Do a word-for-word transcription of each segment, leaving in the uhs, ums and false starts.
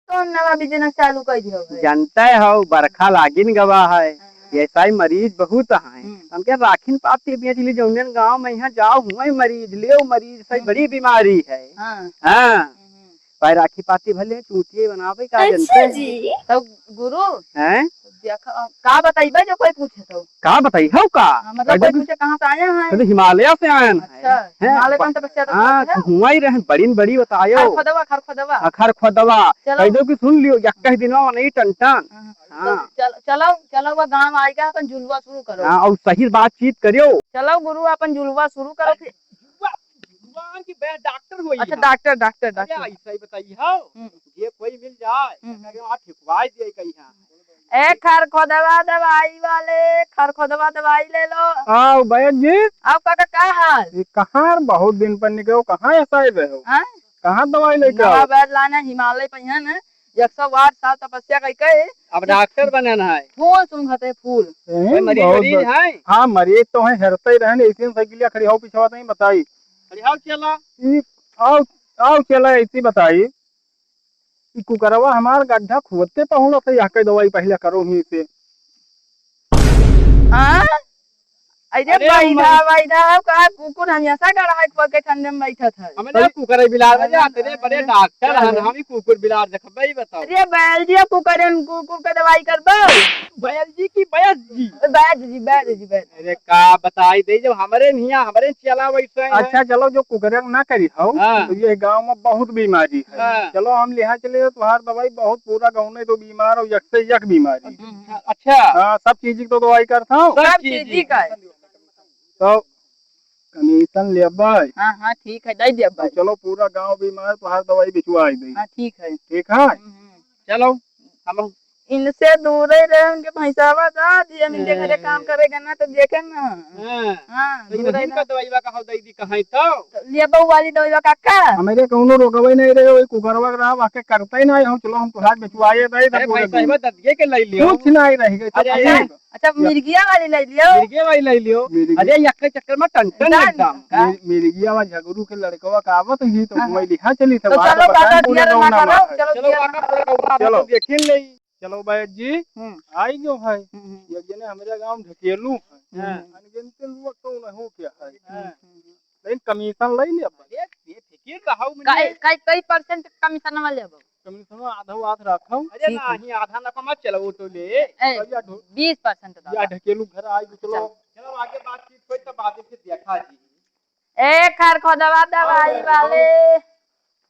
कौन नवा business चालू कर दियो है? जानते हो, बरखा लागिन गवा है, हाँ, हाँ। ऐसा ही मरीज बहुत हैं। हम्म। हमके राखिन पाती बेच ली, जौन गाँव में यहाँ जाओ, हुए मरीज, ले मरीज, सही हम्म। बड़ी बीमारी है। हाँ। हाँ। हम्म। भाई राखी पाती भले चूतिए बनावे का अच्छा जानते हैं। जी। तब गुरु, हैं? देखा, का बताइबे जो कोई पूछे तो? का बताई हो का? हाँ, मतलब अरे कोई जब पूछे कहाँ से आया है? तो हिमालय से आया है। अच्छा, हैं? हिमालय कौन तपस्या तो हाँ, करते हैं? हुआ ही रहन, बड़ी न बड़ी बतायो। खरखोदवा, खरखोदवा। हाँ, खरखोदवा। चलो। कह दो कि सुन लियो, यक्का ही दिनवा नहीं टन टन। हाँ, हाँ। हाँ। चल, चलो, चलो, वो गाँव आएगा, अपन जुलवा शुरू करो। हाँ, और सही बातचीत करियो। चलो गुरु, अपन जुलवा शुरू करो फिर। भगवान की बहन डॉक्टर होई अच्छा, है। डॉक्टर, डॉक्टर, अरे, डॉक्टर। ऐसा ही बताई हो। हम्म। ये कोई मिल जाए, हम्म। अगर आप ठिकवाई दिए कहीं यहाँ। ए खरखोदवा दवाई वाले, खरखोदवा दवाई ले लो। आओ बैद जी। आओ काका, का हाल? ये कहाँ बहुत दिन पर निकले हो, कहाँ ऐसा ही रहे हो? हाँ? कहाँ दवाई लेके नवा आओ? बैद लाना हिमालय पे है ना, एक सौ आठ साल तपस्या कई के। अब डॉक्टर बनन है। फूल सूंघत है, फूल। हम्म, कोई मरीज बहुत वरीज बढ़-, है? हाँ, मरीज तो है, हेरते ही रहन, ऐसे साइकिलिया खड़ी हो, पिछवा नहीं बताई। खड़ी हो चला। ई, आओ, आओ चला, ऐसी बताई। ई कुकरवा हमार गड्ढा खोदते पहुड़त है, यह के दवाई पहले करो ही से। हाँ? अरे अरे बैठा, हम बैठा, अब का कुकुर हमेशा गड़हा के पके ठंडे में बैठत है। हमें ना कुकुर बिलार बजा, अरे, अरे बड़े अरे, डॉक्टर अरे। हन, हम ही कुकुर बिलार देखबे, बताओ। अरे बैल जी, अब कुकरन, कुकुर के दवाई करबो? बैल जी की बैल जी? बैल जी, बैल जी, बैल। अरे का बताई दे, जब हमरे निया, हमरे चला वैसे है। अच्छा चलो, जो कुकरन ना करी हो, हाँ। तो ये गाँव में बहुत बीमारी है। हाँ। चलो हम लिहा चले, तुम्हार दवाई बहुत पूरा गाँव में तो बीमार हो, यक से यक बीमारी। अच्छा। हाँ, सब चीज की तो दवाई करता हूँ। सब सब चीज चीज ही का है। तो कमीशन लेबै? हाँ, हाँ, ठीक है, दे देबै। तो चलो, पूरा गांव बीमार, तोहार दवाई बिचवाई दे। हाँ, ठीक है। ठीक है? हम्म, हम्म। चलो, हम इनसे दूर ही रहे, उनके भैंसावा जा दिए, हम इनके घरे काम करेगा ना, तो देखे ना। हाँ। हाँ, तो दूर ही इनका रहे। दवाई बा कहो दे दी, कहाँ तो? तो लेबो वाली दवाई बा काका? हमरे कौनो रोगवे नहीं रहे, वही कुकरवा रहा, वाके करते ही नहीं, हम चलो, हम तोहार बिचवाए दे, अरे तो भाई, पूरे साहब, दतिये के ले लियो। कुछ नहीं रह गए, सब अरे, ठीक। अच्छा, मिर्गिया वाली ले लियो। मिर्गिया वाली ले लियो। मिर्गिया। अरे, यक्के चक्कर में टन टन टन। एकदम। का? मिर-, मिर्गिया वाला झगरू के लड़कवा का आवत ही तो हाँ, वही हाँ। लिखा चली था, तो वहाँ चलो, तो बताए काका, पूरे दिया गाँव ना ना करो, मार है। चलो, चलो, दिया ना काका, करो। पूरे गाँव में चलो। तो देखे ले। चलो, बैद जी, हम्म। आई जो है, हम्म, हम्म। एक जने हमरे गाँव ढकेलू है। हाँ। अनगिनती लोग तो उन्हें हो क्या है। हाँ। लेकिन कमीशन ले ले अपन। अरे, ये फिकिर रहो मने। कई, कई, कई percent कमीशन में लेबो? कमीशन में आधा आध रखो। अरे ठीक है। नहीं, आधा ना कमा चलो, वो तो ले। ए, भैया ढो-, बीस percent या दादा। ढकेलू घर आई तो चलो। चल। चलो, आगे बातचीत होई तो बाद में फिर देखा जी। ए, खरखोदवा दवाई वाले।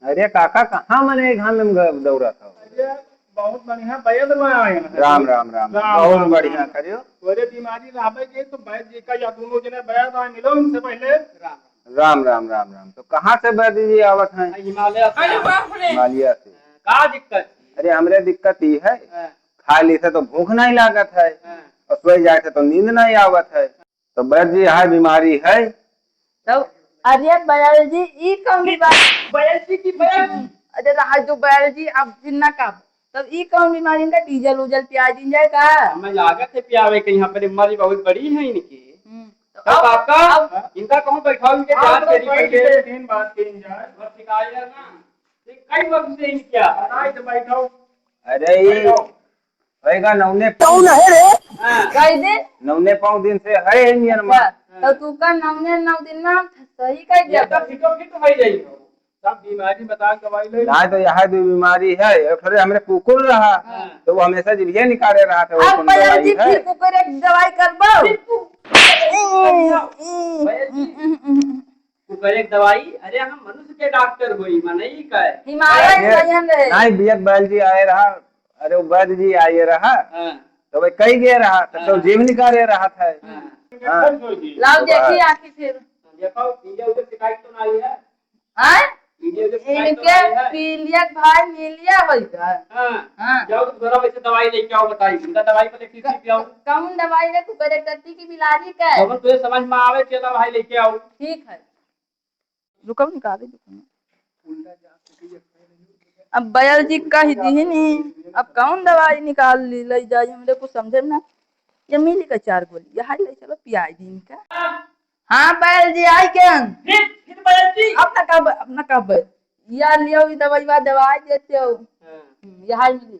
अरे काका, कहाँ मने घाम में ग-, दौड़त हो? अरे, बहुत बढ़िया, बैद में आए हैं। राम, राम, राम, राम, बहुत राम, बढ़िया राम। करियो। तोरे बीमारी रहबे के तो बैद जी का या दोनों जने बैद आए, मिलो इनसे पहले। राम। राम, राम, राम, राम। तो कहाँ से बैद जी आवत हैं? हिमालय से। अरे बाप रे। हिमालय से। का दिक्कत? अरे, हमरे दिक्कत ई है, हाँ। खाली से तो भूख नहीं लागत है, हाँ। और सोई जाए से तो नींद नहीं आवत है। तो बैद जी, यह बीमारी है। तो अरे बैल जी, ई कौन बीमारी? बैल जी की बैल। अरे रहा जो बैल जी, अब फिर ना का। तब ई कौन बीमारी, इनका डीजल उजल पिया दीन जाए का? हमें लागत है पियावे के, यहाँ पर बीमारी बहुत बड़ी है इनकी। हम्म, तो तब अब, आपका, अब इनका कहूँ बैठाओ, इनके आप जान तो के बैठ बैठ के के दिन बात कीन जाए। बस सिखाइए ना। ये कई वक्त से इनकी क्या? बताइए तो बैठाओ। अरे ये बैठाओ। होएगा नौने कौन है रे? हाँ। कह दे। नौने पाँव दिन से है ही नियन मा। अच्छा, तो तू का नौने नौ दिन में हम सही कह ये दिया। तो फिटो फिट हो जाई। सब बीमारी बता दवाई ले। ना तो यह भी बीमारी है, एक ठोरे हमरे कुकुर रहा, हाँ। तो वो हमेशा जिभिया निकाले रहा था, वो अब कौन बैल दवाई जी है? फिर कुकुर एक दवाई करबो। फिर कु-, बैल जी। कुकर एक दवाई, अरे हम मनुष्य के डॉक्टर होई, मनई का है। हिमालय अरे, में रहे। नहीं, बियत बैल जी आए रहा, अरे वो वैद्य जी आए रहा, हाँ। तो वे कही गए रहा, तो, हाँ। तो जीव निकाले रहा था। हाँ। हाँ। लाओ तो देखी बाहर। आँखी फिर। देखो, पीले उधर शिकायत तो ना आई है? हाँ? पीले उधर शिकायत तो इनके ना आई है? पीलिया भाई मिलिया होई का? हाँ। हाँ। जाओ तो थोड़ा वैसे दवाई लेके आओ, बताई। इनका दवाई पर लिख के आओ। कौन दवाई रे? कुकर एक टट्टी की बिलारी का? कौन तुझे समझ में आवे, चला भाई लेके आओ। ठीक है। रुकब निकाले, रुकब। अब बैल जी कह दीहिनी, अब कौन दवाई निकाल ली, लई जाई, हमरे कुछ समझे में ना। ये मिली का चार गोली, यही ले चलो, पियाई दीन का। हाँ, बैल जी, आई के हम? फिर, फिर बैल जी? अब ना कहब, अब ना कहब। या लियो, ई दवाई बा, दवाई देते हो। हाँ। यही मिली।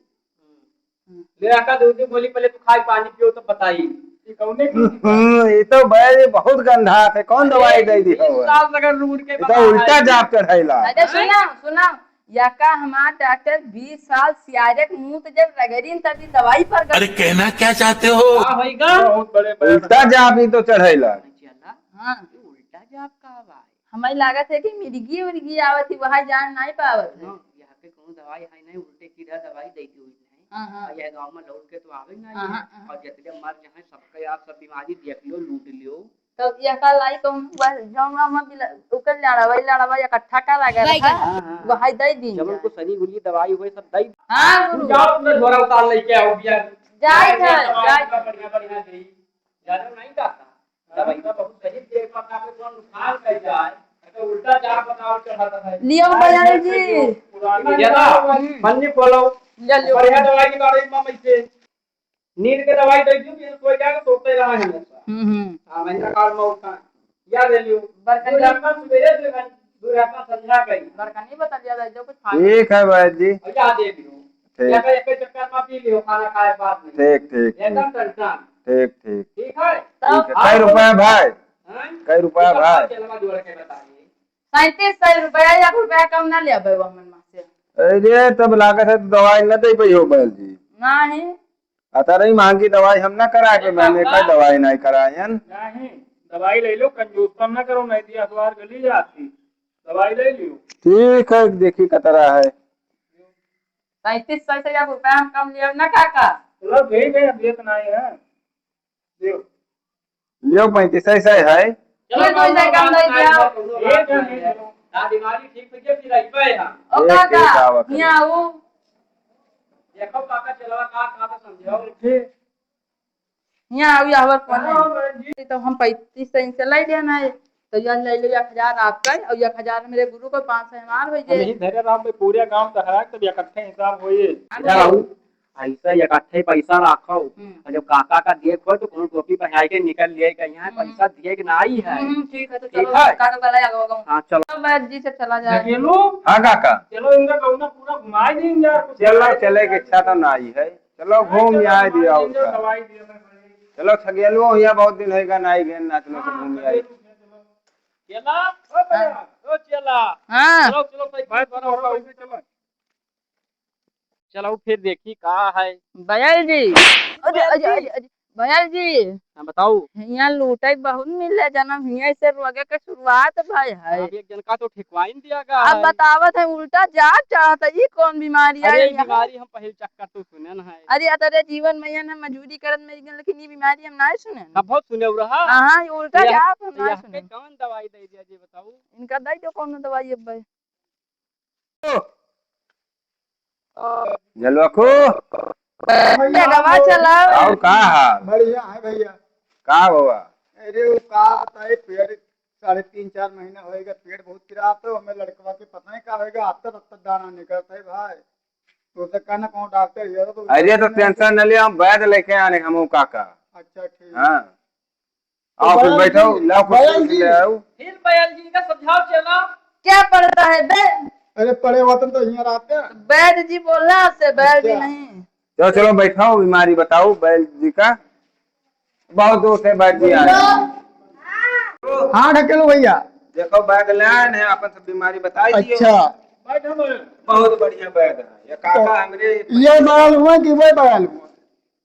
ले आका दूध गोली, पहले तू खाई पानी पियो तो बताई। ये कौने की? हम्म, ये तो भाई बहुत गंधा है, कौन दवाई दे दी हो? साल अगर रूढ़ के ये तो उल्टा जाप चढ़ाइला। अरे सुना, सुना, या का हमार डॉक्टर बीस साल सियारे के मुंह तो जब रगड़ीन तभी दवाई पर गए। अरे कहना क्या चाहते हो? का होइगा? बहुत बड़े, बड़े उल्टा जाप ही तो चढ़ाइला। हाँ। ये उल्टा जाप का बा? हमें लागत है कि मिर्गी उर्गी आवत ही, वहाँ जान नहीं पावत है। हाँ, यहाँ पे कोनो दवाई है नहीं, उल्टे सीधा दवाई देती हुई नहीं। हाँ, हाँ। और यह गाँव में लौट के तो आवे ना हाँ, ये। हाँ, हाँ। और जितने मर जाए सबके आप सब बीमारी देख लियो, लूट लियो। तो यह का लाई तो हम वह जौन हम बिला-, उकर लड़ावा, लड़ावा इकट्ठा का लगा रहा। हाँ, हाँ, हाँ। वही दे दी जब जाए। उनको सनी गुली दवाई हुए सब दे। हाँ, तू गुरु। जाओ, तुमने झोरा उतार लेके आओ, बिया। जाए, जाए, जाए, जाए, जाए। बढ़िया, बढ़िया दे। जानो नहीं जाता। दवाई का बहुत सही देख पर आपके कौन नुकसान कर जाए, तो उल्टा चार बताओ चढ़ाता है। लियो बयाल जी। पुरानी ज्यादा हम्म। पन्नी खोलो। ले लियो। बढ़िया दवाई के बारे में मैं से नींद के दवाई दे दूं, ये सोए जाएगा, सोते रहा है हमेशा। हम्म, हम्म। हाँ, महीना काल में उठा। याद है लियो। बरकत दो ढक्कन सुबेरे से दो ढक्कन संझा करी। बरकत नहीं बता दिया जाए, जो कुछ खा ठीक है भाई जी। और याद है लियो। ठीक। या तो एक चक्कर में पी लियो खाना खाए बाद में। ठीक, ठीक, एकदम ठीक। टन टन। ठीक, ठीक। ठीक है? ठीक है। तब कै रुपया भाई? हैं? कै रुपया भाई? चलवा जोड़ के बताइए। सैंतीस सौ रुपया, एक रुपया कम ना लेबे वो हमन मा से। अरे, तब लागत है तो दवाई न दे पाई हो बैल जी। नहीं। अतरई महंगी दवाई हम ना कराए पे, मैंने का दवाई नहीं करायन। नहीं, दवाई ले लो, कंजूस कम ना करो, नहीं दिया अखबार गली जाती। दवाई ले लियो। ठीक है, देखी कतरा है। सैंतीस सौ से एक रुपया हम कम लेब ना काका। चलो ठीक है, अब ये तो नहीं है। लियो। लियो, पैंतीस सौ है। चलो, ये तो इधर कम नहीं दिया। ठीक है, ठीक है। ना बीमारी ठीक हो गया, फिर आई पे हम। ओ ठीक, काका, ठीक, आवत है। यहाँ आओ। देखो काका, चलवा का, का तो समझाओ। ठीक। यहाँ आओ, यहाँ पर कौन है? हाँ, बहन जी। तो हम पैंतीस सौ इनसे ले लेना है। तो यह ले लो एक हजार आपका और एक हजार मेरे गुरु को, पाँच सौ हमार हो हम जाए। यही धरे रहो, पूरे गांव तहरा, तब इकट्ठे हिसाब होइए। अरे। क्या बाबू? ऐसा इकट्ठे पैसा रखो, हम्म। और जब काका का देख हो तो कोनो टोपी पहनाई के निकल लिए के यहाँ, हम्म। पैसा दिए के नाई है। हम्म, ठीक है, तो ठीक चलो, है? काका का ले आओ, आओ। हाँ, चलो। चलो, बैद जी से चला जाए। ढकेलू? हाँ, काका। चलो, इनका गौना पूरा घुमाई देंगे यार, कुछ चलो, चले के इच्छा तो नाई है। चलो, घूम आए दिया उसका। चलो, छगेलुओ हिया बहुत दिन होइगा, नाई गए, नाचने से घूम आए। चला, ओ भैया, ओ चला। हाँ। चलो, चलो, भाई, चलो, चलो। चलो, फिर देखी का है। बयाल जी। अरे, अरे, अरे, अरे, बयाल जी। हाँ, बताओ। हियाँ लूटे बहुत मिले जनम, हियाँ से रोगे के शुरुआत भय है। अब एक जन का तो ठेकवाइन दिया गा अब है। बतावत है, उल्टा जाप चढ़त है, ई कौन बीमारी अरे, है ई यहाँ? बीमारी हम पहले चक्कर तो सुने न है। अरे, अतरे जीवन में ये ना मजूरी करत में, लेकिन ई बीमारी हम ना सुने। अब बहुत सुने रहा। हाँ, ये उल्टा यह, जाप हम ना यह सुने। के कौन दवाई दे दिया जी, बताओ? इनका दे दो कौन दवाई अब भाई। झलुआ खू। भैया, गवा चलाओ। और का हाल? बढ़िया है भैया। का हुआ? अरे वो का बताए, पेट साढ़े तीन चार महीना होएगा, पेट बहुत पिरात है, हमें लड़कवा के पता नहीं का होएगा, अब तक, अब तक दाना निकलता है भाई। तो उसे कहना कौन डॉक्टर है तो अरे तो tension न लियो, हम वैद लेके आने हम काका। अच्छा ठीक। हाँ। आओ, कुछ बैठो, लाओ, कुछ बयाल जी। ले आओ। फिर बयाल जी का समझाओ चला। क्या पड़ता है बे? अरे पड़े वतन तो हियाँ रहते हैं। बैद जी बोला से, बैद जी अच्छा। नहीं। चलो, चलो, बैठाओ, बीमारी बताओ बैल जी का। बहुत दूर से बैल जी आए। हाँ, ढकेलो भैया। देखो, बैग लाइन है, अपन सब बीमारी बताई दियो। अच्छा। बहुत बढ़िया बैग है। ये काका तो हमरे ये बयाल हुआ कि वो बयाल हुआ?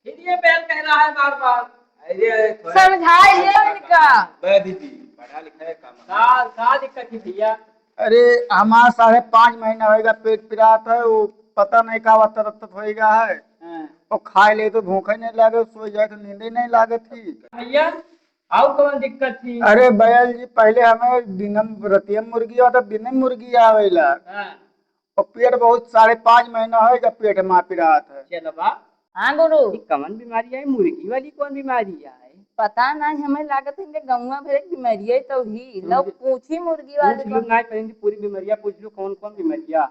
फिर ये बैल कह रहा है बार बार। अरे, अरे, थोड़ा समझाइए इनका। बैद जी, पढ़ा लिखा है, काम है। का, का दिक्कत है भैया? अरे, हमार साढ़े पाँच महीना होएगा, पेट पिरात है, वो पता नहीं का वत्तर वत्तर होएगा है। हाँ। वो खाए ले तो भूख ही नहीं लागे, सोई जाए तो नींद ही नहीं लागे थी। भैया, और कौन दिक्कत थी? अरे बयाल जी, पहले हमें दिनम, रतियम मुर्गी आता, दिनम मुर्गी आवेला। हाँ। और पेट बहुत, साढ़े पाँच महीना होएगा, पेट मा पिरात है। चलो बा। हाँ गुरु। ई कवन बीमारी है? मुर्गी वाली कौन बीमारी है? पता नहीं, हमें लागत है इनके गौवा भर एक बीमारी है तो ही। लो मुर्गी, पूछी मुर्गी वाले पूछ लो, को। नहीं करेंगे, पूरी बीमारियां पूछ लो, कौन कौन बीमारियां है?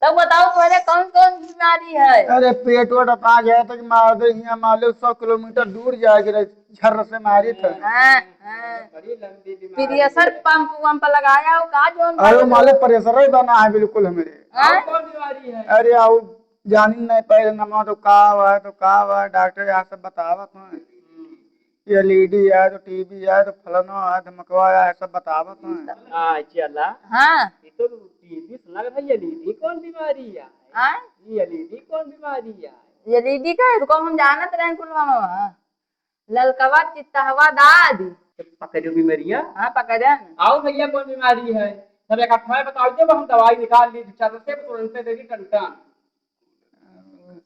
तब बताओ तोहरे कौन कौन बीमारी है? अरे पेट वेट अपना गया तो मार दे, यहाँ मान लो सौ किलोमीटर दूर जाए के रहे, झर्र से मारी थे। हाँ, हाँ। बड़ी लंबी बीमारी pressure है। Pump वम्प लगाया हो का जोन अरे बात मालिक है? Pressure ही बना है बिल्कुल हमारे। हाँ? और कौन बीमारी है? अरे आओ जानी नहीं पाए, नमो तो का हुआ है, तो का हुआ है, डॉक्टर यहाँ सब बतावत हैं। हम्म। ये एलईडी है, तो टीवी है, तो फलाना है, धमकवा है, सब बतावत हैं। हाँ, चला। हाँ। ये तो टीवी से लग रहा है, एलईडी कौन बीमारी है? हाँ? ये एलईडी कौन बीमारी है? एलईडी का है, रुको, हम जानत रहे कुल मामा। ललकवा चित्तहवा दादी। तो पकड़ो बीमारियाँ। हाँ, पकड़े हैं। आओ भैया, कौन बीमारी है? सब इकट्ठा है, बताओ, जब हम दवाई निकाल ली, चल से तुरंत दे दी टन टन।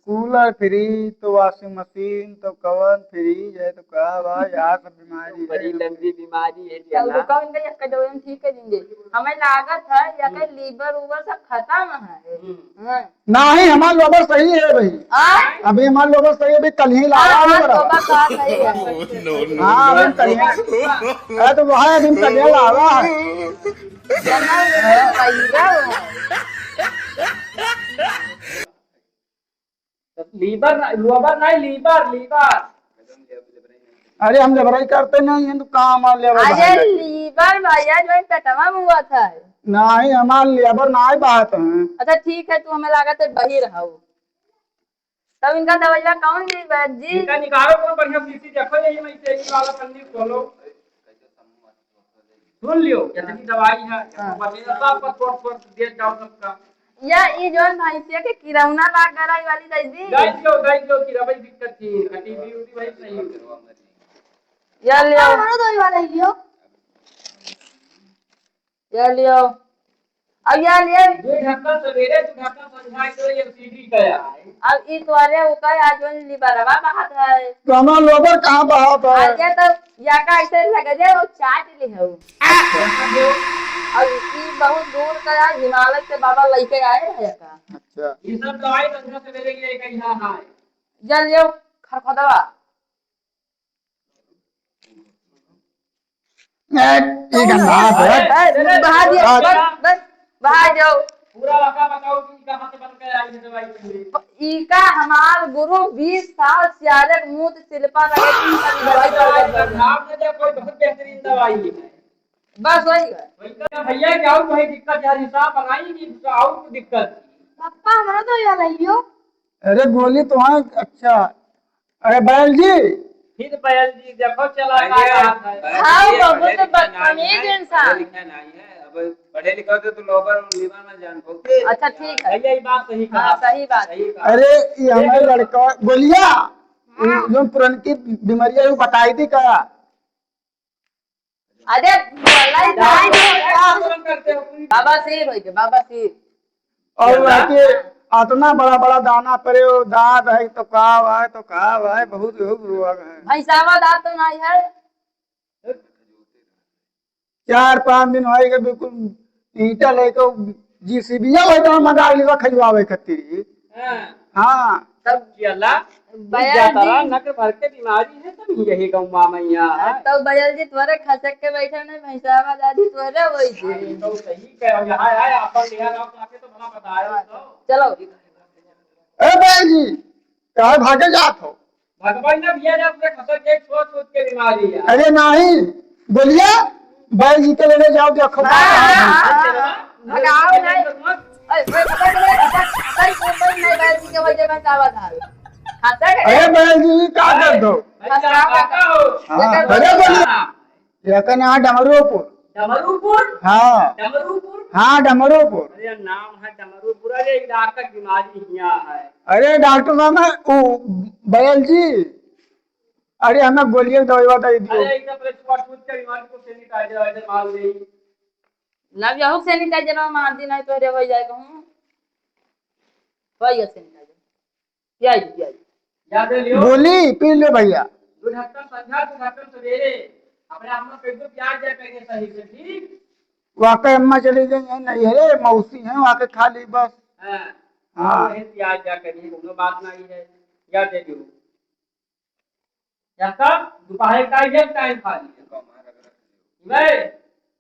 कूलर, फ्रिज, तो वॉशिंग मशीन, तो कवन फ्रिज है, तो का बा, यहाँ सब बीमारी तो बड़ी है। लंबी बीमारी है, तो चला। दुकान गई, एक दो दिन ठीक कर देंगे। हमें लागत है, या हम्म। कहीं लीवर उवर सब खत्म है। हम्म। हाँ। नाही, हमार लोबर सही है भाई। आ? अभी हमार लोबर सही है, अभी कल ही लावा हाँ, है हाँ, बड़ा। लोबर तो सही है। No, no, हाँ, no, अभी no। कल ही। अरे तो वहाँ अभी कल ही लावा है। जमा हुआ है, भैया। लीवर ना, लोबर नहीं, लीवर, लीवर। अरे हम लेबराई करते नहीं हैं, तो काम आ लेबर अरे भाई। लीवर भैया जो है पेटवा में हुआ था। नहीं, हमार लेबर ना बात है। अच्छा ठीक है, तू हमें लागत है बही रहो। तब इनका दवाइया कौन दी वैद जी? इनका निकालो कौन बढ़िया शीशी, देखो यही में तेजी वाला पन्नी खोलो। सुन लियो, कितनी दवाई है, हाँ। बचेगा तो आपका थोड़ा थोड़ा दे जाओ सबका। या ई जौन भैंसिया के किरौना लाग गई वाली दे दी। गाय दियो, गाय दियो, किरौना दिक्कत थी, हटी भी उठी भाई सही। या लियो। हमरो दवाई वाला लियो। या लियो। अब या लियो। दो ढक्कन सवेरे, दो ढक्कन संझा के एलसीडी का है। अब ई तोरे ऊपर आज जौन लिबरवा बात है। तो हमारा लोबर कहाँ बात है? अरे तो या का ऐसे लगे जे वो चाट ली है। अच्छा। अब ई बहुत दूर का है, हिमालय से बाबा लेके आए हैं का। अच्छा। ये सब दवाई संझा सवेरे लेके यहाँ आए। या लियो खरखदवा। ए, ई गंधा है। ए, ए, बहा दिया, आ, बस, बस, बहा जाओ। पूरा वाका बताओ कि कहाँ से बन के आई है दवाई पूरी? प-, ई का हमार गुरु बीस साल सियारे के मुंह से सिलपा लगे, दवाई दवाई दवाई दवाई। नाम न दे, कोई बहुत बेहतरीन दवाई है। बस वही है। वही का भैया, क्या और कोई दिक्कत यार, हिसाब बनाई कि और कोई दिक्कत? पापा, हमरा तो ये लाइयो। अरे गोली तो हाँ, अच्छा, अरे बैल जी। फिर बैल जी देखो चला बैल जी, का हाथ है। बैल हाँ, जी, बहुत पढ़े लिखे बदतमीज नहीं है, इंसान। पढ़े लिखे नहीं है। अब पढ़े लिखे होते तो लोबर और लीवर में जान पड़ते। अच्छा, ठीक है। भैया, ये बात सही कहा। हाँ, सही बात। सही कहा। अरे, ये हमारे देखो। लड़का, गोलिया, हाँ। जो पुरनकी बीमारियाँ वो बताई दी का? अरे, बोला ही नहीं, क्या? बाबा सिर होई के, बाबा सिर। और क्या? वह के अतना बड़ा बड़ा दाना परे, वो दांत है तो का है, तो का है, बहुत लोग रोग है। भैंसावा दांत तो नहीं है। चार पाँच दिन होई के बिल्कुल ईंटा लेके जीसीबी या वही तो मंगा ली खजुआवे खातिर। हाँ। हाँ। तब चला, बया जातरा जी। नक भर के बीमारी है, तब यही गौवा में यहाँ है। तो बयल जी तोरे खसक के बैठे नहीं, भैंसावा दादी तोरे वही हाँ, जी। ये तो सही कह रहा हूँ। यहाँ आए, आपन लिया रहो, तो आके तो भला बताए हो तो। चलो। ए बयल जी, कहाँ भागे जात हो? भगवान ने दिया रे अपने खसक के छोट छोट के बीमारी है। अरे नहीं, बोलिया, बैल जी के लेने जाओ, देखो का हाँ, हाल है। हाँ, हाँ, हाँ। भगाओ नहीं। ओए, ओए, ओए, ओए, ओए, ओए, ओए, नहीं, बैल जी के वजह में चावल डाल। खाता है? अरे बैल जी, का कर दो? अच्छा, काका हो। हाँ, अरे बोलिया। एकर नाम डमरूपुर। डमरूपुर? हाँ। डमरूपुर? हाँ, डमरूपुर। अरे, नाम है डमरूपुर। अरे, इलाका की बीमारी हियाँ है। अरे, डॉक्टर साहब, मैं, उ, बयल जी, अरे, हमें गोलियाँ दवाई बताई दियो। अरे, एकदम पहले छुआ छूत के बीमारी को sanitizer वाइजर मार दे। ना, यहू sanitizer मार दी, नहीं तो रे हो जाए कहूँ। वही है sanitizer। पियाई, पियाई। याद है लियो। गोली पी ले भैया। दो ढक्कन संझा, दो ढक्कन सवेरे। अपने आप में पेट में पियाई जाए करिए सही से, ठीक? वाकई अम्मा चली गई हैं, नहीं है रे, मौसी हैं, वाकई खा ली बस। हाँ। हाँ। वही पियाई जाए करिए, कोनो बात नहीं है। याद है लियो। या सब दोपहर का एक टाइम खा लीजिए। मैं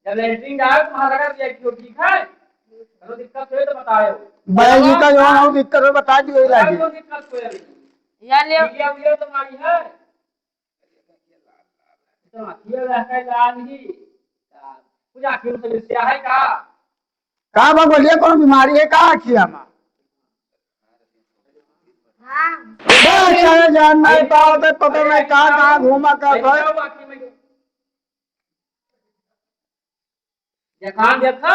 जब लेटरिन जाए तो वहाँ रगड़ दिया कि वो ठीक है, अगर दिक्कत हुए तो बताओ। बैल जी का जो है, वो दिक्कत हो, बता दियो, बताओ, लागी। कोई दिक्कत हुए नहीं। या ले। मीडिया वीडियो तो मारी है। तो आँखियों रहता है लाल ही। कुछ आँखियों में समस्या है का? का बा बोलिए, कौन बीमारी है का आँखिया में? चले जान नहीं पावत है, पता नहीं कहाँ, कहाँ घूमा करत है। देखा, देखा।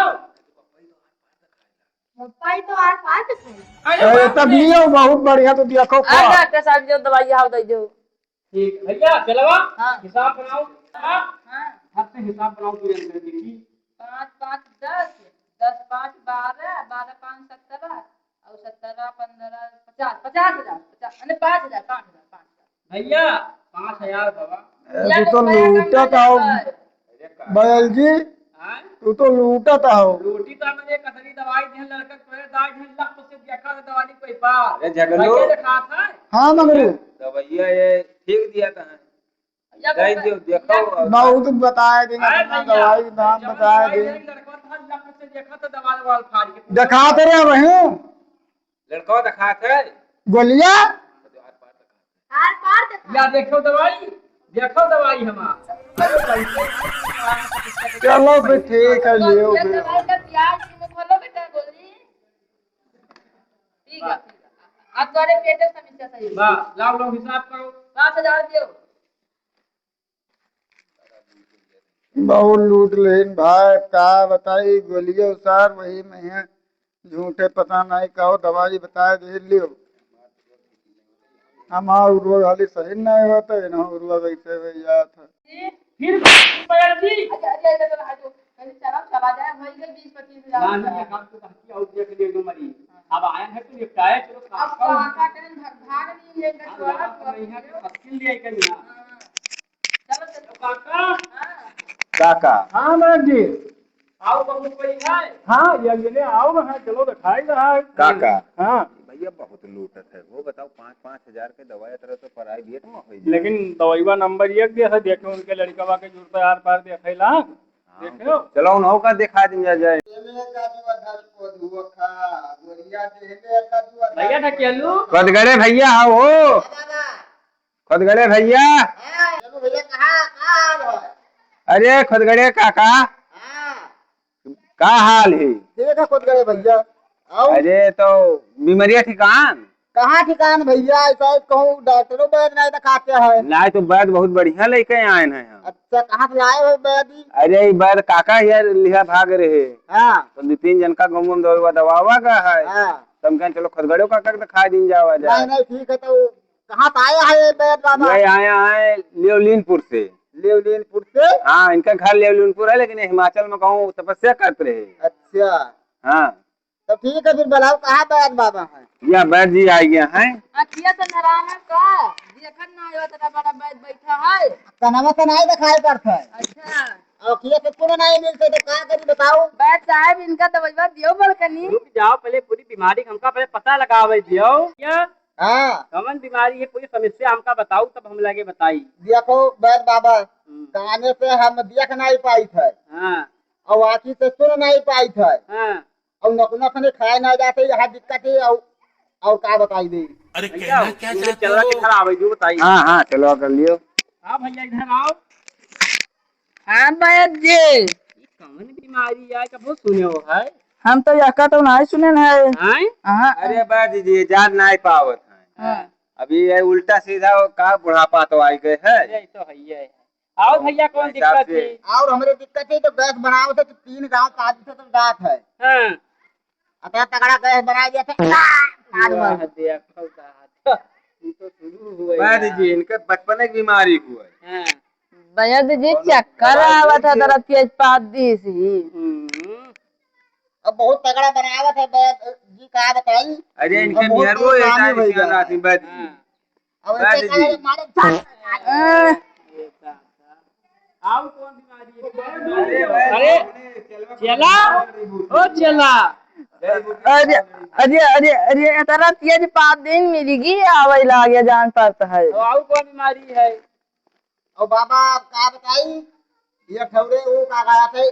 पप्पा, ई तो आर पार के खाई। अरे तब लियो, बहुत बढ़िया, तो देखो आ, खा। डॉक्टर साहब, जो दवाई हाव दे दो। ठीक, भैया, चलवा। हाँ। हिसाब बनाओ। हाँ। हाँ। हाथ से हिसाब बनाओ, तू अंदर देखी। पाँच पाँच दस, दस पाँच बारह, बारह पाँच सत्रह, और सत्रह पन्द्रह पचास, पचास हजार, पचास, अरे, पाँच हजार, पाँच हजार, पाँच हजार। भैया, पाँच हजार बाबा। ए, तू तो लूटत हो, बयल जी। हाँ? तू तो लूटत हो। लूटी तो हमरे कसरी दवाई दिहन लड़का, तोरे दाई दिहन लख से देखा तो दवाई कोई पार। अरे, झगलू। भैया, देखा था? हाँ, मगरू। दवाइया ये ठीक दिया था। दे दियो, देखो। बहुत बताए दिन, अरे अपना भैया, दवाई के दाम जब बताए दवाई दिन। लेके लड़का था, लख से देखा तो दवा दवा फाड़ के। दिखाते रहे वहीं। लड़का दिखाते। गोलिया। आर पार देखा। या देखो दवाई, देखो दवाई हमार। चलो फिर ठीक है, लियो ये फिर। दवाई का प्याज में घोलो बेटा, गोली। ठीक है, ठीक है। अब तोरे पेट की समस्या सही है। वाह, लाओ, लाओ, हिसाब करो। पाँच हजार दियो। बहुत लूट लेन भाई, का बताई, गोलियों सार वही में है, झूठे पता नहीं कहो, दवाई बताए दे लियो। हमार उर्वा खाली सही नहीं होता है ना, उर्वा वैसे वही जात है। फिर पायल जी। अच्छा, अच्छा, अच्छा, अच्छा, अच्छा। पहले चला, चला जाए, वही के बीस पच्चीस हजार नहीं, रुपया। ये काम तो बाकी और देख लियो जो मरी। हाँ। अब आया है तो निपटाए, चलो अब काम करो। काका के भाग, भाग नहीं लेकर अब चला, रात तो नहीं है, तो मुश्किल ले आई कहीं ना। हाँ। चलो, चलो। काका। हाँ। काका। हाँ, महाराज जी। आओ, बहुत कोई है। हाँ, ये, ये ले आओ ना, हाँ, चलो, दिखाई रहा है। काका। हाँ। भैया बहुत लूटत है, वो बताओ, पाँच, पाँच हजार के दवाई तरह तो प्राइवेट में होई जाए। लेकिन दवाईवा नंबर एक दिया है, देखे उनके लड़कवा के जरूरत है, आर पार देखे ला। हाँ, देखे हो? चलो, उन्हों का दिखा दिया जाए। ये ले जादू अधर को धुआ खा, गोरिया दे ले जादू अधर भैया, को ढकेलू। धुआ खा। कदगरे भैया, आओ हो। हाँ, बाबा। खुदगड़े भैया। हाँ, चलो भैया, कहाँ, कहाँ हाल है? अरे खुदगड़े काका, हाँ। का हाल है? ठीक है खुदगड़े भैया। आओ। अरे तो बीमारिया ठिकान? कहाँ ठिकान भैया, ऐसा है कहूँ डॉक्टरो वैद नहीं दिखाते हैं। नहीं तो वैद बहुत बढ़िया लेके आए हैं हम। अच्छा, कहाँ से लाए हो वैद? अरे ई वैद काका यार लिहा भाग रहे। हाँ। तो दो तीन जन का गाँव में दवा दवावा का है। हाँ। तो हम कहें चलो खुदगड़े काका के दिखा दिन जावा जाए। नहीं, नहीं, ठीक है तो कहाँ से आया है ये बैद बाबा? ये आया है लेवलिनपुर से। लेवलिनपुर से? हाँ, इनका घर लेवलिनपुर है, लेकिन ये हिमाचल में कहूँ तपस्या करत रहे। अच्छा। हाँ। तो ठीक है, फिर बुलाओ, कहाँ बैद बाबा हैं? या बैद जी आ गया है। अखिया से नराना का? देखत ना हो, इतना बड़ा बैद बैठा है। कनवा से नहीं दिखाई पड़ता है। अच्छा। अखिया से कोनो नहीं मिलते, तो का करी बताओ? बैद साहब, इनका दवाई दियो बड़कनी। रुक जाओ, पहले पूरी बीमारी हमका पहले पता लगावे दियो। क्या? हाँ। कवन बीमारी है, पूरी समस्या हमका बताऊ, तब हम लगे बताई। देखो बैद बाबा, हम्म। काने से हम देख नहीं पाइत है। हाँ। और आँखी से सुन नहीं पाइत है। हाँ। और नकुना खने खाए ना जाते, यहाँ दिक्कत है। और, और का बताई दे? अरे भैया, कहना क्या मुझे चाहते चला हो? के घर आवे जो बताई। हाँ, हाँ, चलो कर लियो। हाँ भैया, इधर आओ। हाँ बैद जी। ये कवन बीमारी है, कबो सुने हो है? हम तो यका तो नहीं सुने है। हैं? हाँ। अरे बैद जी, ये जान नहीं पावत है। हाँ। अभी ये उल्टा सीधा वो का बुढ़ापा तो आई गए है। अरे, ये तो है ही है। आओ भैया, कौन हिसाब दिक्कत से। है? और हमरे दिक्कत है तो गैस बनाओ थे तो तीन गांव का आदमी से तो जात है। हाँ। अतना तगड़ा गैस बना दिया था। वाह, देखो दादा, ये तो शुरू हुआ बैद यार। जी, इनके बचपने की बीमारी हुआ है। हाँ। बैद जी, कौनो चक्कर दवाई आवत है दे तरह तेज पात दी सी। हम्म। अब बहुत तगड़ा बनावत है बैद जी, का बताई? अरे, इनके अब बहुत मेहरुआ परेशानी ऐसा भइल है। रात में बैद जी। हाँ। अब बैद ऐसे जी। करे मारे, आओ, कौन बीमारी है? अरे, चेला, ओ चेला। अरे, अरे, अरे, अरे, इतना तेज पाँच दिन मिल गई, आवे लागे जान पड़ता है। तो आओ, कौन बीमारी है? और बाबा, आप का बताई, ये ठौरे वो का कहत है,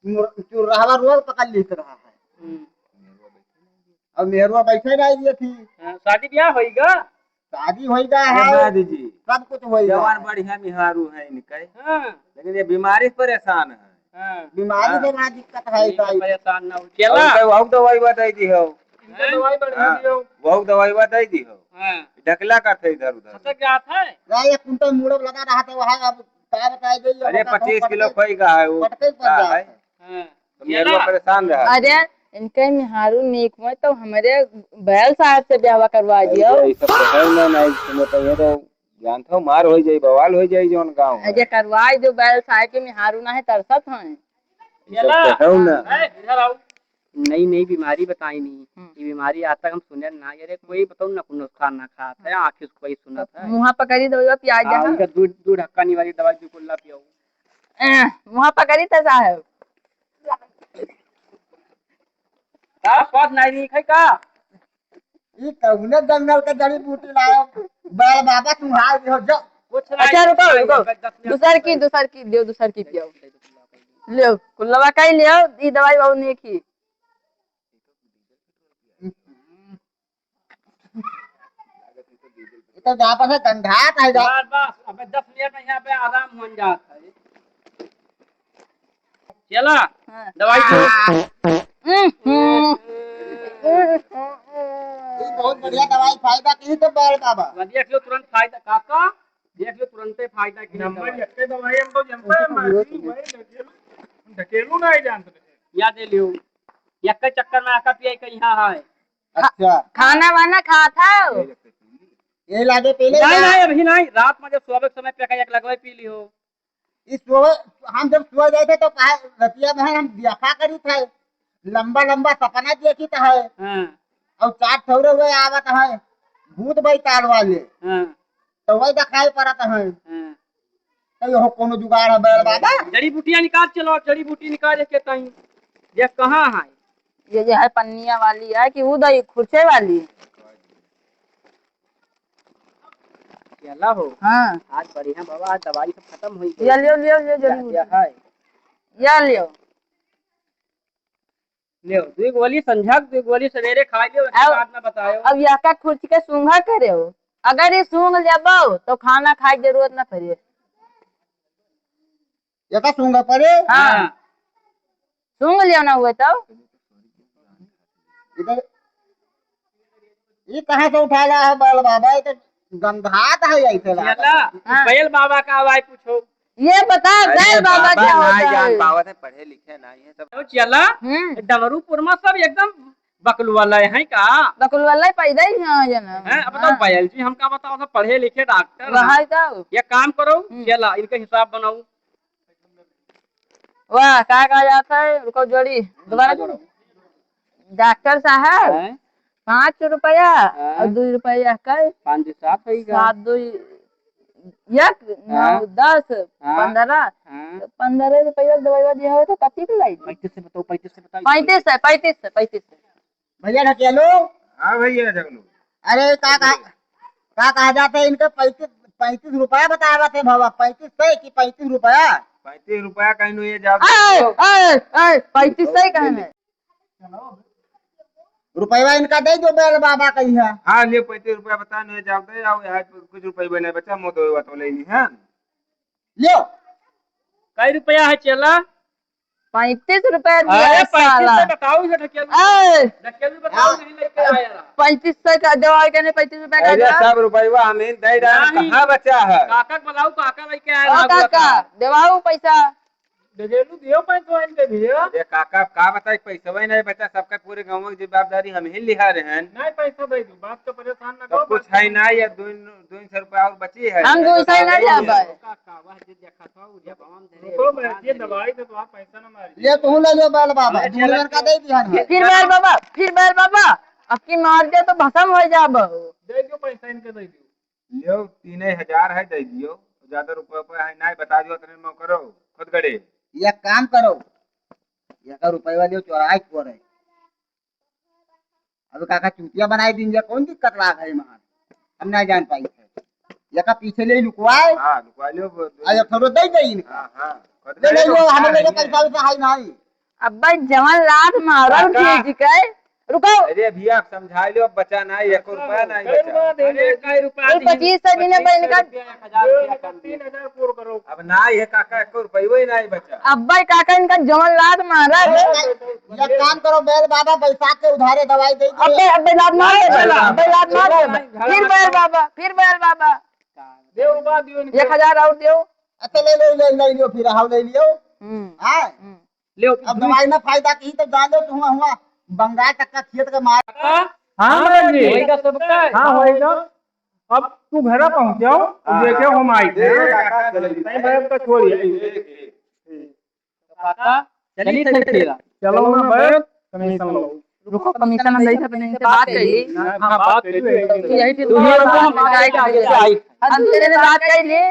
मुर-, चुरहवा रोग पकड़ लेत रहा है। हम्म। और मेहरुआ बैठे नहीं दिए थी। हाँ, शादी ब्याह होइगा? शादी होइगा अरे है, बैद जी, सब कुछ होइगा जवान है। बढ़िया मेहरारू है इनके। हाँ। लेकिन ये बीमारी से परेशान है। हाँ। बीमारी हाँ। से बड़ा दिक्कत है, ये तो भाई। परेशान ना हो। चला। उनके वहू दवाई बताई दी हो। इनके हाँ। दवाई बढ़िया हाँ। दियो। वहू दवाई बताई दी हो। हाँ। ढकला करत है इधर उधर। खसक जात है। या ये कुंटल मुड़ब लगा रहा था, वहाँ अब का बताए दे, ये अरे, बता पच्चीस किलो पटके, कोई का है, वो पटके पर का जात है। है। हाँ। तो मेरे को परेशान रहा। अरे, इनके मेहरारू नीक होय तो हमरे बैल साहब से ब्याहवा करवा दियो। अरे, ये सब तो है ना, नहीं सुनो तो ये तो जानत हो, मार होइ जाई, बवाल होइ जाई जौन गाँव में। अरे, करवाई दियो, बैल साहब के मेहरारू ना है, तरसत हैं। ये सब तो है ना। ए, इधर आओ। नई नई बीमारी बताई नहीं। हम्म। ये बीमारी आज तक हम सुने ना। अरे, कोई बताओ ना, नुस्खा ना खात है, आँख से कोई सुनत है। मुँहा पकड़ी दो, पियाज हाँ, जहाँ। उनका दूध, दूध हक्का निवारी दवाई बिल्कुल ना पियो। ए, मुँहा पकड़ी तो साहब। का स्वाद नहीं नीक है का? ई कौने जंगल के जड़ी बूटी लायो? बैल बाबा, तू हार दियो, जा। कुछ नहीं। अच्छा, रुको, रुको। दूसर की, दूसर की, लियो, दूसर की पियो। लियो, कुल्लवा का ही लियो, ई दवाई बहुत नीक ही। ई तो जा पर से गंधात है जा। बस, बस, अबे दस मिनट में यहाँ पे आराम हो जात है। चला, हाँ। दवाई दो। हम्म, हम्म। ई बहुत बढ़िया दवाई, फायदा की तो बैल बाबा। देख लो तुरंत फायदा, काका, देख लो तुरंते फायदा की नंबर दवाई। एक के दवाई हम तो जनता है, मासी, वही ढकेलू, ढकेलू नहीं जानते। या दे लियो, एक के चक्कर में आका पिया कहीं है। अच्छा। खाना वाना खात हो? ये लागे पहले नहीं, ना। नहीं, अभी नहीं, रात में जब सोवे के समय पे एक लगवे पी लियो। ई सोवे, हम जब सोवे जाए थे तो कहा, रतिया में हम देखा करी थे, लंबा लंबा सपना देखी थे। हाँ। और चार ठौरे हुए आवत है, भूत बैताल वाले। हाँ। तो वही दिखाई पड़त है। हाँ। तो ये हो कोनो जुगाड़ है बैल बाबा? जड़ी बूटिया निकाल, चलो, जड़ी बूटी निकाल के ताई। ये कहाँ है? ये जो है पन्निया वाली है कि उदय खुरचे वाली? चला हो। हाँ। आज बढ़िया बाबा, आज दवाई सब खत्म हो गई। या लियो, लियो, लियो, जड़ी बूटी। है। या लियो। लियो, दुई गोली संझक, दुई गोली सवेरे खा लियो, उसके अब, बाद में बतायो। अब यहका खुरच के सूंघा करे हो। अगर ये सूंघ लेबो, तो खाना खाए के जरूरत ना पड़े। यहका सूंघा पड़े? हाँ। हाँ। सूंघ लियो ना हुए तो। इधर, ये कहाँ से उठाला है बैल बाबा? ये तो गंधात है ऐसे लागत है। हाँ। बैल बाबा का आवाज पूछो। ये बता, अरे बैल बाबा बाबा क्या ना होता जान है? पावत है, पढ़े लिखे ना है सब। तो चला, हम्म। डमरूपुर में सब एकदम बकलुआ लय है का? बकलुआ लय पैदा ही ना है जना। हैं, अब बताओ हाँ। बैल जी, हमका बताओ, सब पढ़े लिखे डॉक्टर वहाँ हैं। तो। ये काम करो, हम्म। चला, इनका हिसाब बनाओ। वाह, का कहा जाता है? रुको, जोड़ी, दोबारा जोड़ो। डॉक्टर साहब, हैं? पाँच रुपया हाँ। और दुई रुपया का? पाँच दुई सात होई का? सात दुई एक, नौ, हाँ। दस, हाँ। पन्द्रह। हाँ। तो पन्द्रह रुपया दवाई दिया हो तो कथी के लाई? पैंतीस से बताओ, पैंतीस से बताओ। पैंतीस से, पैंतीस से, पैंतीस से। भैया ढकेलो। हाँ भैया ढकेलो। अरे का, का, का कहा जाता है इनका? पैंतीस, पैंतीस रुपया बतावत है बाबा, पैंतीस से कि पैंतीस रुपया? पैंतीस रुपया कहीं नु ये जाओ। ए, ए, ए, पैंतीस से कहाँ है? रुपया इनका दे दो बैल बाबा कहीं है। हाँ, ले पैंतीस रुपया बता, नु ये जाओ दे, आओ, यहाँ कुछ रुपया नहीं बचा, मो दो बात बोले नहीं है। लियो। कई रुपया है चेला? पैंतीस रुपया दिया अरे, है पैंतीस साला। से बताओ, इसे ढकेलू। ए! ढकेलू बताओ, हाँ। नहीं लेके आया रहा। पैंतीस से का दवाई के नहीं, पैंतीस रुपया का अरे, दवा। सब रुपया हम ही दे रहे हैं, नहीं। कहाँ बचा है? काका को बुलाओ, काका लेके आया ओ रहा, काका, काका। देवाओ पैसा। ढकेलू दियो पैसा इनके दियो। अरे काका, का बताई, पैसा वही नहीं बचा, सबका पूरे गाँव की जवाबदारी हम ही लिहा रहे हैं। नहीं, पैसा दे दो, बात का परेशान ना तो करो, कुछ है ना, या दो दो सौ रुपया और बची है। हम दो सौ ना लेबे। का, का, वह जे देखत हो, उ जब हम धरे रुको, मैं भगवान ये धरे। दवाई से तो आप पैसा ना मारिए। ये तू ले लो बाल बाबा, अरे, दूनो चला जन का के। दे दिया ना। फिर बैल बाबा, फिर बैल बाबा, अब की मार दे तो भसम हो जाबो। दे दियो पैसा इनके, दे दियो। लियो, तीन हजार है, दे दियो। ज्यादा रुपया पे है ना, बता दियो, इतने में करो, खुद गड़े। ये काम करो, ये का रुपया लियो, चोराई को रहे। अब काका चूतिया बनाई दिन जा, कौन दिक्कत लाग है महान? हम ना जान पाई थे। यका पीछे ले लुकवाए। हाँ, लुकवा लियो, वो दो आ, ये थोड़ो दे दे इनका। हाँ, हाँ। दे दे, वो हमारे लगे पैसा वैसा है नहीं। अब भाई जवन लात मारल काका। खींच के। रुको। अरे भैया, समझाइ लो, अब बचा नाहीं, एको रुपया नाहीं बचा। अरे, कई रुपया अरे, दी? पच्चीस सौ दिन पच्चीस सौ बन का। रुपया, एक हजार रुपया कम दिया। तीन हजार पूर करो। अब नाहीं है काका, एको रुपया ही नाहीं बचा। अब्बे काका इनका जवन लात मारा रे। एक काम करो, बैल बाबा बैसाख के उधारे दवाई दे दो। अब्बे, अब्बे लात मार दे, अब्बे लात मार दे। फिर बैल बाबा, फिर बैल बाबा। दे रुपया दियो इनके। एक हजार और दियो। अच्छा, ले लो, ले, ले लियो, फिर हाउ ले लियो। हम्म। हाँ। हम्म। ले, अब दवाई में फायदा की तो जान दो, तुम हुआ बंगाल तक का खेत के मार। हाँ, हाँ, बहन जी। होएगा सबका। हाँ, होएगा। अब तू घर पहुँच जाओ, हाँ, देखे हम आई थे। हाँ, हाँ, हाँ। नहीं भाई, अब तो छोड़िए। काका, चलिए, चलिए, फिर। चलो ना, बैठ, कमीशन लो। रुको, कमीशन हम नहीं थे, अपने इनसे बात कर ली। ना, हाँ, बात कर ली। यही फिर तू ही रुको, हम जाए के आगे से आई। हम तेरे से बात कर ली।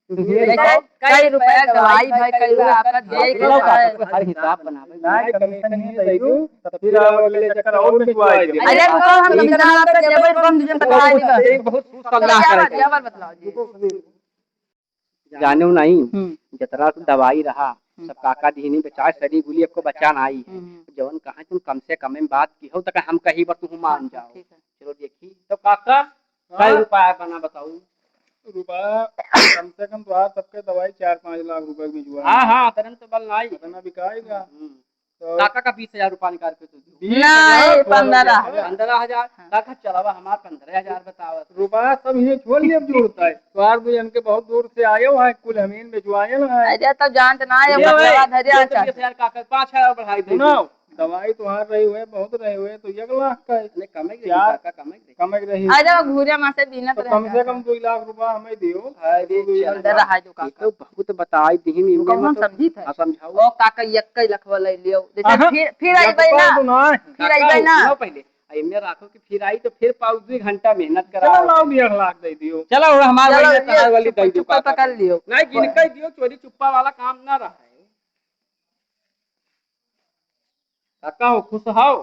तू ही रुको। कई, कई रुपया दवाई भाई, कई रुपया आपका दे के लो, है। हर हिसाब बनावे। ना, कमीशन नहीं दे दू, तब फिर आओ अगले चक्कर और पिटवाए दे। अरे रुको, हम कमीशन आपका देवे, रुको, हम तुझे बता देगा। एक बहुत सुस्त अल्लाह करेगा। क्या बात बतलाओ जी। रुको, रुको। जानेउ नाहीं, हम्म। जतरा से दवाई रहा, हम्म। सब काका दिहिनी बेचारे सड़ी गुली, एको बचा नाहीं है। हम्म। जवन कहा तुम कम से कम में बात किहो, तक हम कही बर तुहू मान जाओ। ठीक है। चलो देखी। तो काका, हाँ? कई रुपया बना बताऊ? रुपया कम से कम तो आज सबके दवाई चार पाँच लाख रुपया की बिकवा है। हाँ, हाँ, अतरन तो बल नाहीं। अतना बिकाएगा। हम्म। तो काका का बीस हजार रुपया निकाल के दे दो। बीस हजार नहीं, रुपया हो गया। पन्द्रह हजार। पन्द्रह हजार? हाँ। काका चलावा हमार पन्द्रह हजार बतावत। रुपया सब ये छोड़ दिए, अब जोड़ता है। तो आज भी इनके बहुत दूर से आए हो, हैं, कुल हमीन में जो आए ना, हैं। अरे, तो जानत ना है, ये वो भाई, धरे ये तो अच्छा। बीस हजार काका, पाँच हजार बढ़ाई दे। सुनो, दवाई तो हार रही हुए, बहुत रहे हुए, तो एक लाख का है। नहीं, कम ही रही यार, काका, कम ही रही। कम ही रही। अरे, वो घूरे मार से बीनत तो रहे कम से काका। कम दो लाख रुपया हमें दियो। अरे, दो लाख। अंदर रहा जो ये काका। तो बहुत बताई दीहिन, तू इनमें कौन मतलब समझी थे? हाँ, समझाओ। ओ काका, यक्का ही लखवा ले लियो। जैसे आहा, फिर, फिर आई यक्का भाई ना। तो ना है। फिर आई काका, भाई ना। सुनो पहले, आ, इनमें राखो कि फिर आई तो फिर पाँच दुई घंटा मेहनत करा। चलो, लाओ, एक लाख दे दियो। चलो, हमार चलो, वाली ये कहार वाली चुप्पा, दे दियो चुप्पा काका। पकड़ लियो। नहीं, इनका ही दियो, चोरी चुप्पा वाला काम ना रहा है। काका हो, खुश हो?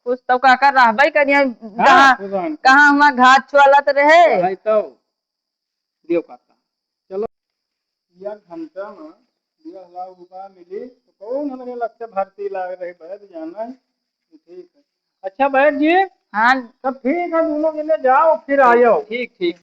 खुश तो काका रहबे करिया, हाँ, कहाँ, खुश हन। कहाँ हुआ घात चलत रहे। वही तो। दियो काका। चलो। एक घंटा में बीस लाख रुपया मिली, तो कौन हमरे लग से भर्ती लाग रही, बैठ जाना है। ठीक है। अच्छा, बैठ जी। हाँ। तब ठीक है, दोनों जने जाओ, फिर आयो। ठीक, ठीक।